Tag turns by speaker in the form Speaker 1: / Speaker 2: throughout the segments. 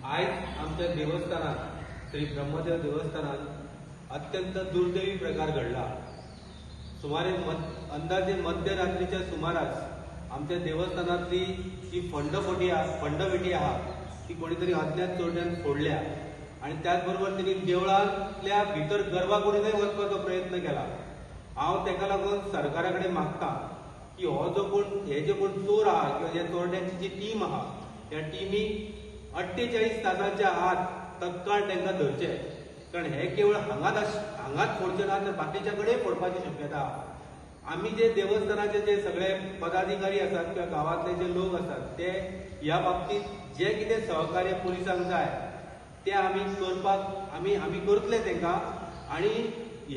Speaker 1: आयज आमच्या देवस्थानात, श्री ब्रह्मदेव देवस्थानात अत्यंत दुर्दैवी प्रकार घडला. सुमारे अंदाजे मध्यरात्रीच्या सुमारास आमच्या देवस्थानातली जी फंडपेटी आहा, फंडपेटी आहा, ती कोणीतरी अज्ञात चोरट्यान फोडल्या आणि त्याच बरोबर तेणी देवळांतल्या भितर गर्भाकुडीनय वचपाचो प्रयत्न केला. हांव तेका लागून सरकारा कडेन मागता की हो जो कोण, हे जे कोण चोर आहा किंवा ह्या चोरट्यांची जी टीम आहा, ह्या टिमीक 48 तासांच्या आत तत्काळ तांकां धरचे, कारण हे केवळ हांगाच फोडचे ना, तर बाकीच्या कडेन फोडपाची शक्यता आहा. आमी जे देवस्थानाचे जे सगळे पदाधिकारी आसात किंवा गांवांतले जे लोक आसात, ते ह्या बाबतीत जे कितें सहकार्य पुलिसांक जाय ते आमी करपाक आमी आमी करतले तांकां. आनी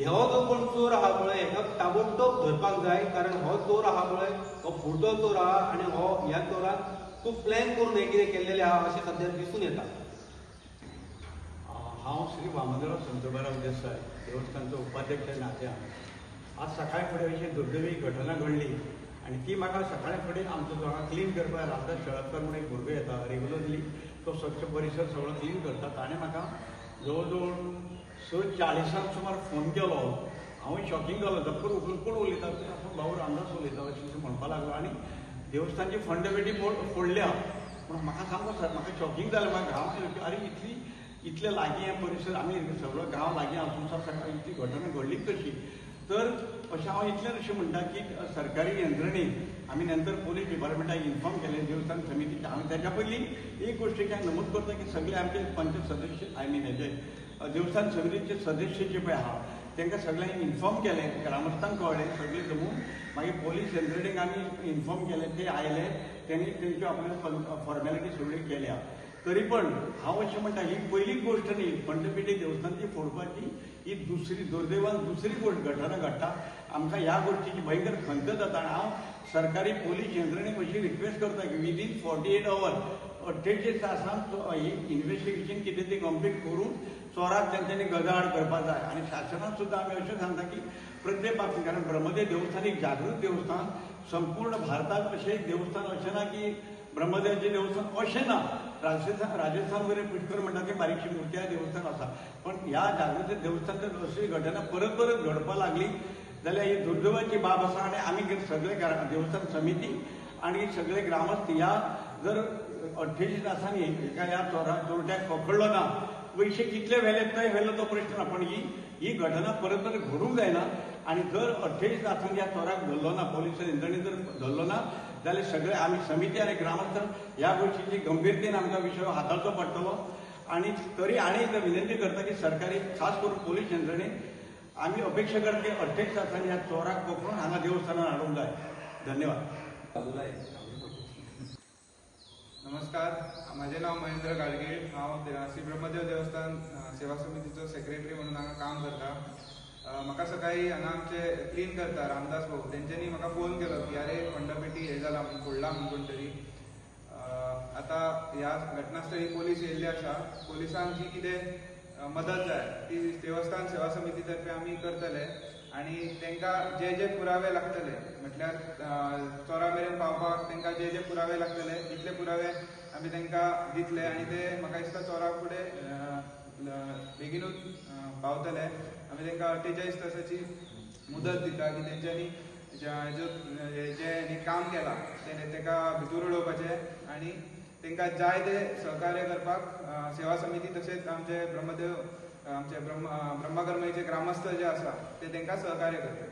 Speaker 1: हो जो कोण चोर आहा पळय, हेका ताबडतोब धरपाक जाय, कारण हो चोर आहा पळय, हो फुडलो चोर आहा आनी हो ह्या चोरान खूब प्लॅन करून हें कितें केल्लेलें आहा अशें सद्या दिसून येता.
Speaker 2: हांव श्री वामनराव संतोबाराव देसाय, देवस्थानचो उपाध्यक्ष नात्यान आज सकाळी फुडें अशी दुर्दैवी घटना घडली आनी ती म्हाका सकाळी फुडें आमचो जो हांगा क्लीन करपाक रामदास शेळपकर म्हणून एक भुरगो येता रेगुलरली, तो स्वच्छ परिसर सगळो क्लीन करता. ताणें म्हाका जवळ जवळ 6:40 सुमार फोन केलो. हांव शॉकिंग जालो. धक्कर उखलून कोण उलयता? आपूण भाऊ रामदास उलयता अशें म्हणपाक लागलो आनी देवस्थानची फंड पेटी फोडल्या पूण म्हाका सामको म्हाका शॉकिंग जालें. म्हाका हांव, अरे, इतले लागीं हें परिसर, आमी सगळो गांव लागीं आसून सकाळी इतली घटना घडली कशी? तर अशें हांव इतलें अशें म्हणटा की सरकारी यंत्रणेक आमी नंतर पोलीस डिपार्टमेंटाक इन्फॉर्म केलें, देवस्थान समितीचे. हांवें त्याच्या पयलीं एक गोश्ट हांव नमूद करता की सगळे आमचे पंच सदस्य, I mean हेजे देवस्थान समितीचे सदस्य जे पळय आहा, तांकां सगळ्यांक इन्फॉर्म केलें, ग्रामस्थांक कळ्ळें, सगळें जमून मागीर पोलीस यंत्रणेक आमी इन्फॉर्म केलें. ते आयले, तेणी तेंच्यो आपल्यो फॉर्मेलिटी सगळ्यो केल्या. तरी पण हांव अशें म्हणटा, ही पयलीच गोश्ट न्ही. फंडपेटी देवस्थानची फोडपाची ही दुसरी, दुर्दैवान दुसरी गोश्ट घटना घडटा. आमकां ह्या गोश्टीची भयंकर खंत जाता आनी हांव सरकारी पोलीस यंत्रणेक अशी रिक्वेस्ट करता की विदीन 48 our, 48 तासांत ही इन्व्हेस्टिगेशन कितें तें कंप्लीट करून चोराक तेंच्यांनी गजाआड करपाक जाय. आनी शासनाक सुद्दां आमी अशें सांगता की प्रत्येक बाबतीत, कारण ब्रह्मदेव देवस्थान एक जागृत देवस्थान. संपूर्ण भारतात अशें एक देवस्थान अशें ना की ब्रह्मदेवाचें देवस्थान अशें ना. राजस्थान राजस्थान वगैरे पुष्कर म्हणटा ती बारीकशी मूर्ती आहे, देवस्थान आसा. पण ह्या जागृत देवस्थान जर अशी घटना परत परत घडपाक लागली जाल्यार ही दुर्दैवाची बाब आसा. आनी आमी सगळे देवस्थान समिती आनी सगळे ग्रामस्थ ह्या जर 48 तासांनी एका ह्या चोरा चोरट्याक पकडलो ना, पयशे कितले व्हेले ते व्हेलो तो प्रश्न ना, पण ही ही घटना परत परत घडूंक जायना. आनी जर 48 तासांनी ह्या चोराक धरलो ना, पोलीस यंत्रणेन जर धरलो ना जाल्यार सगळे आमी समिती आनी ग्रामस्थ ह्या गोष्टीची गंभीरतेन आमकां विशय हाताळचो पडटलो. आनी तरी आनी एकदा विनंती करता की सरकारी, खास करून पोलीस यंत्रणेन आमी अपेक्षा करता की 48 तासांनी ह्या चोराक पकडून हांगा देवस्थानात हाडूंक जाय. धन्यवाद.
Speaker 1: बाजूला आहे.
Speaker 3: नमस्कार, माझे नाव महेंद्र गाडगीळ. हांव श्री ब्रह्मदेव देवस्थान सेवा समितीचो सेक्रेटरी म्हणून हांगा काम करता. म्हाका सकाळी हांगा आमचे क्लीन करता रामदास भाऊ, तेंच्यांनी म्हाका फोन केलो की अरे, फंडपेटी हे जाला म्हणून, फोडला म्हणून कोण तरी. आतां ह्या घटनास्थळी पोलीस येयल्ले आसा. पोलिसांक जी कितें मदत जाय ती देवस्थान सेवा समिती तर्फे आमी करतले आनी तांकां जे जे पुरावे लागतले, म्हटल्यार चोरा मेरेन पावपाक तांकां जे जे पुरावे लागतले, तितले पुरावे आमी तांकां दितले आनी ते म्हाका दिसता चोरा फुडें बेगिनूच पावतले. आमी तांकां 48 तासाची मुदत दिता की तेंच्यांनी जो जे हेणी काम केलां तेणे ताका भितर उडोवपाचें आनी तांकां जाय ते सहकार्य करपाक सेवा समिती तशेंच आमचे ब्रह्मदेव, आमचे ब्रह्मकर्माचे ग्रामस्थ जे आसा ते तांकां सहकार्य करतले.